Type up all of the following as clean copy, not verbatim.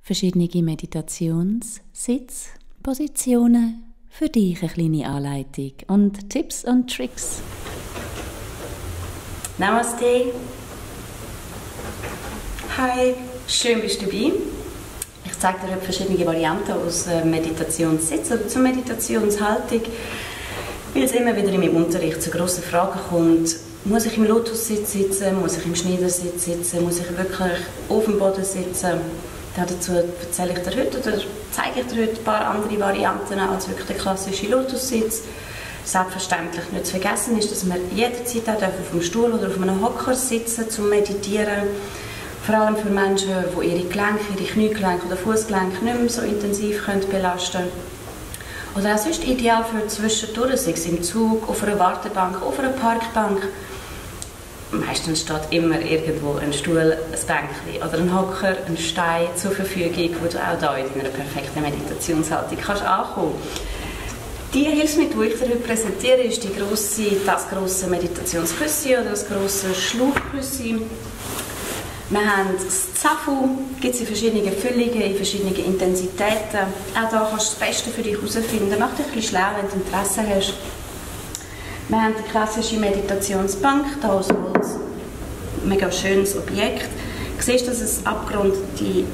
Verschiedene Meditationssitzpositionen, für dich eine kleine Anleitung und Tipps und Tricks. Namaste. Hi, schön bist du dabei. Ich zeige dir heute verschiedene Varianten aus Meditationssitz oder zur Meditationshaltung, weil es immer wieder in meinem Unterricht zu grossen Fragen kommt. Muss ich im Lotussitz sitzen? Muss ich im Schneidersitz sitzen? Muss ich wirklich auf dem Boden sitzen? Dazu erzähle ich dir heute oder zeige ich dir heute ein paar andere Varianten als wirklich der klassische Lotussitz. Selbstverständlich nicht zu vergessen ist, dass man jederzeit auch auf dem Stuhl oder auf einem Hocker sitzen zum Meditieren. Vor allem für Menschen, die ihre Gelenke, ihre Kniegelenke oder Fußgelenke nicht mehr so intensiv belasten können. Oder auch sonst ideal für zwischendurch, sei es im Zug, auf einer Wartebank, auf einer Parkbank. Meistens steht immer irgendwo ein Stuhl, ein Bänkchen oder ein Hocker, ein Stein zur Verfügung, wo du auch hier in deiner perfekten Meditationshaltung kannst ankommen. Die Hilfsmittel, die ich dir heute präsentiere, ist das grosse Meditationsküsschen oder das grosse Schlauchküsschen. Wir haben das Zafu, gibt es in verschiedenen Füllungen, in verschiedenen Intensitäten. Auch hier kannst du das Beste für dich herausfinden. Mach dich ein bisschen schlau, wenn du Interesse hast. Wir haben die klassische Meditationsbank, hier aus Holz. Mega schönes Objekt. Du siehst, dass es abgerundete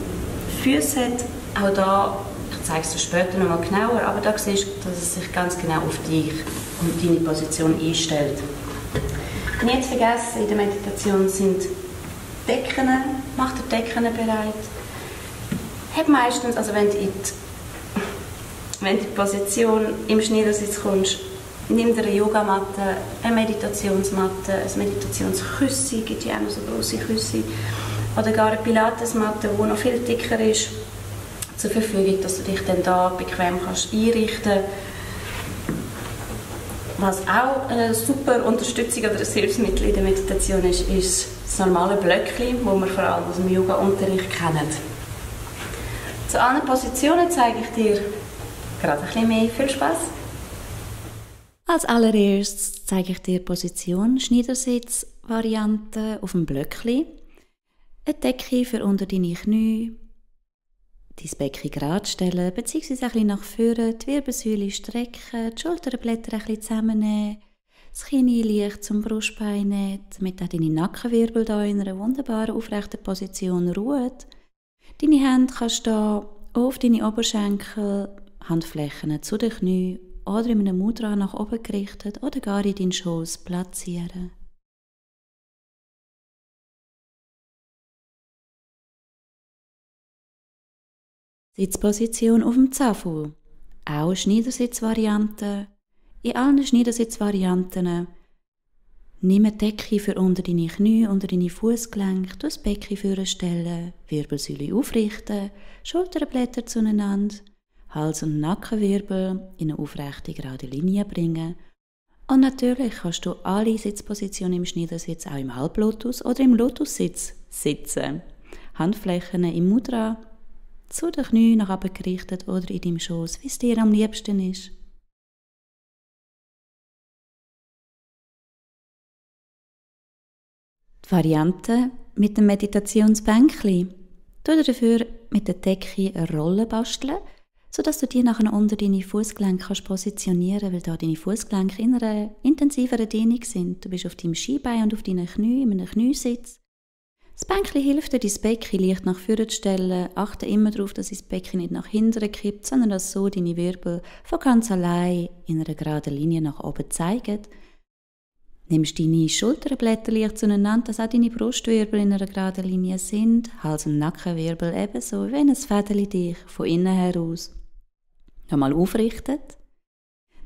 Füße hat. Auch hier, ich zeige es dir später noch mal genauer, aber da siehst du, dass es sich ganz genau auf dich und deine Position einstellt. Nicht zu vergessen, in der Meditation sind Decken. Mach dir Decken bereit. Hab meistens, also wenn du in die Position im Schneidersitz kommst, nimm dir eine Yogamatte, eine Meditationsmatte, ein Meditationsküsschen, gibt ja auch noch so grosse Küsschen, oder gar eine Pilatesmatte, die noch viel dicker ist, zur Verfügung, dass du dich dann da bequem kannst einrichten. Was auch eine super Unterstützung oder ein Hilfsmittel in der Meditation ist, ist das normale Blöckchen, das wir vor allem aus dem Yoga-Unterricht kennen. Zu anderen Positionen zeige ich dir gerade ein bisschen mehr. Viel Spaß! Als allererstes zeige ich dir Position Schneidersitz-Variante auf dem Blöckchen. Eine Decke für unter deine Knie, dein Becken gerade stellen, beziehungsweise ein bisschen nach vorne, die Wirbelsäule strecken, die Schulterblätter ein bisschen zusammennehmen, das Kinn leicht zum Brustbein nehmen, damit auch deine Nackenwirbel hier in einer wunderbaren aufrechten Position ruhen. Deine Hände kannst du auf deine Oberschenkel, Handflächen zu den Knien oder in einem Mudra nach oben gerichtet oder gar in deinen Schoß platzieren. Sitzposition auf dem Zafu. Auch eine Schneidersitzvariante. In allen Schneidersitzvarianten nimm eine Decke für unter deine Knie, unter deine Fußgelenke, das Becken vorstellen, Wirbelsäule aufrichten, Schulterblätter zueinander, Hals- und Nackenwirbel in eine aufrechte, gerade Linie bringen. Und natürlich kannst du alle Sitzpositionen im Schneidersitz auch im Halblotus oder im Lotussitz sitzen. Handflächen im Mudra, zu den Knien nach oben gerichtet oder in deinem Schoß, wie es dir am liebsten ist. Die Variante mit dem Meditationsbänkchen. Du dafür mit der Decke eine Rolle basteln, sodass du die nachher unter deine Fußgelenke positionieren kannst, weil da deine Fußgelenke in einer intensiveren Dehnung sind. Du bist auf deinem Skibein und auf deinen Knien, in einem Kniesitz. Das Bänkchen hilft dir, dein Becken leicht nach vorne zu stellen. Achte immer darauf, dass das Becken nicht nach hinten kippt, sondern dass so deine Wirbel von ganz allein in einer geraden Linie nach oben zeigen. Nimmst deine Schulterblätter leicht zueinander, dass auch deine Brustwirbel in einer geraden Linie sind, Hals- und Nackenwirbel ebenso, wie ein Fädeli dich von innen heraus. Nochmal aufrichtet.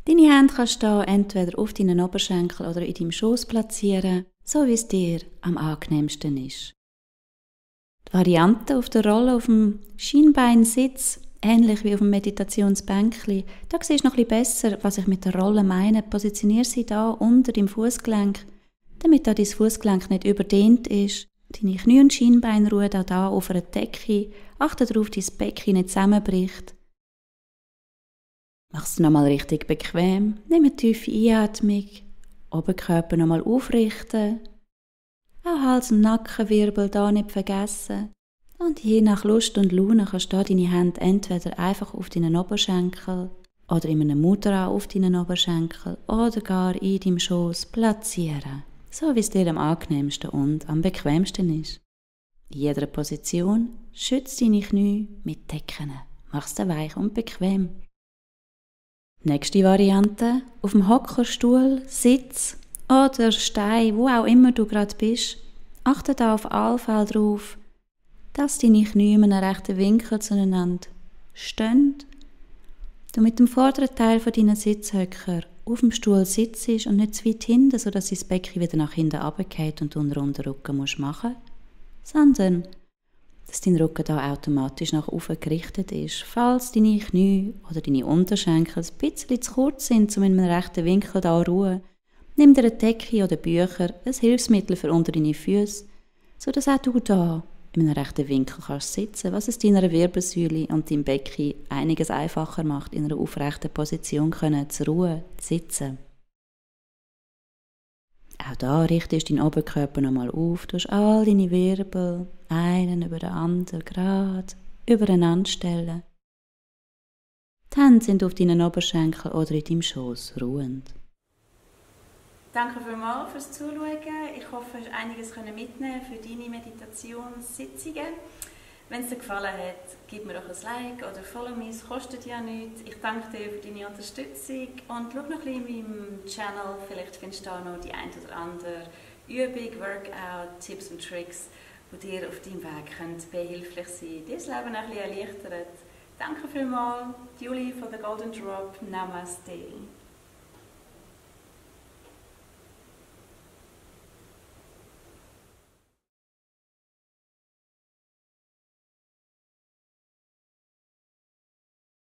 Deine Hände kannst du entweder auf deinen Oberschenkel oder in deinem Schoß platzieren, so wie es dir am angenehmsten ist. Die Variante auf der Rolle auf dem Schienbeinsitz, ähnlich wie auf dem Meditationsbänkchen, da siehst du noch ein bisschen besser, was ich mit der Rolle meine. Positioniere sie da unter dem Fußgelenk, damit da dein Fußgelenk nicht überdehnt ist. Deine Knie und Schienbein ruhen auch da auf einer Decke. Achte darauf, dass dein Becken nicht zusammenbricht. Mach es nochmal richtig bequem. Nimm eine tiefe Einatmung. Oberkörper nochmal aufrichten. Auch Hals- und Nackenwirbel da nicht vergessen. Und je nach Lust und Laune kannst du deine Hände entweder einfach auf deinen Oberschenkel oder in einem Mudra auf deinen Oberschenkel oder gar in deinem Schoß platzieren, so wie es dir am angenehmsten und am bequemsten ist. In jeder Position schützt deine Knie mit Decken, mach's dir weich und bequem. Nächste Variante, auf dem Hockerstuhl, Sitz oder Stein, wo auch immer du gerade bist, achte da auf alle Fälle darauf, dass deine Knie in einem rechten Winkel zueinander stehen, du mit dem vorderen Teil von deinen Sitzhöcker auf dem Stuhl sitzt und nicht zu weit hinten, sodass das Becken wieder nach hinten runterfällt und du einen runden Rücken machen musst, sondern dass dein Rücken da automatisch nach oben gerichtet ist. Falls deine Knie oder deine Unterschenkel ein bisschen zu kurz sind, um in einem rechten Winkel da ruhen, nimm dir eine Decke oder Bücher, ein Hilfsmittel für unter deine Füße, sodass auch du da in einem rechten Winkel kannst sitzen, was es deiner Wirbelsäule und deinem Becken einiges einfacher macht, in einer aufrechten Position zu ruhen, zu sitzen. Auch da richtest du deinen Oberkörper nochmal auf, du hast all deine Wirbel, einen über den anderen, gerade übereinander stellen. Die Hände sind auf deinen Oberschenkel oder in deinem Schoß ruhend. Danke vielmals fürs Zuschauen. Ich hoffe, du hast einiges mitnehmen für deine Meditationssitzungen. Wenn es dir gefallen hat, gib mir doch ein Like oder follow me, es kostet ja nichts. Ich danke dir für deine Unterstützung und schau noch ein bisschen in meinem Channel, vielleicht findest du da noch die ein oder andere Übung, Workout, Tipps und Tricks, die dir auf deinem Weg behilflich sein können, dir das Leben ein bisschen erleichtern. Danke vielmals, Julie von The Golden Drop. Namaste.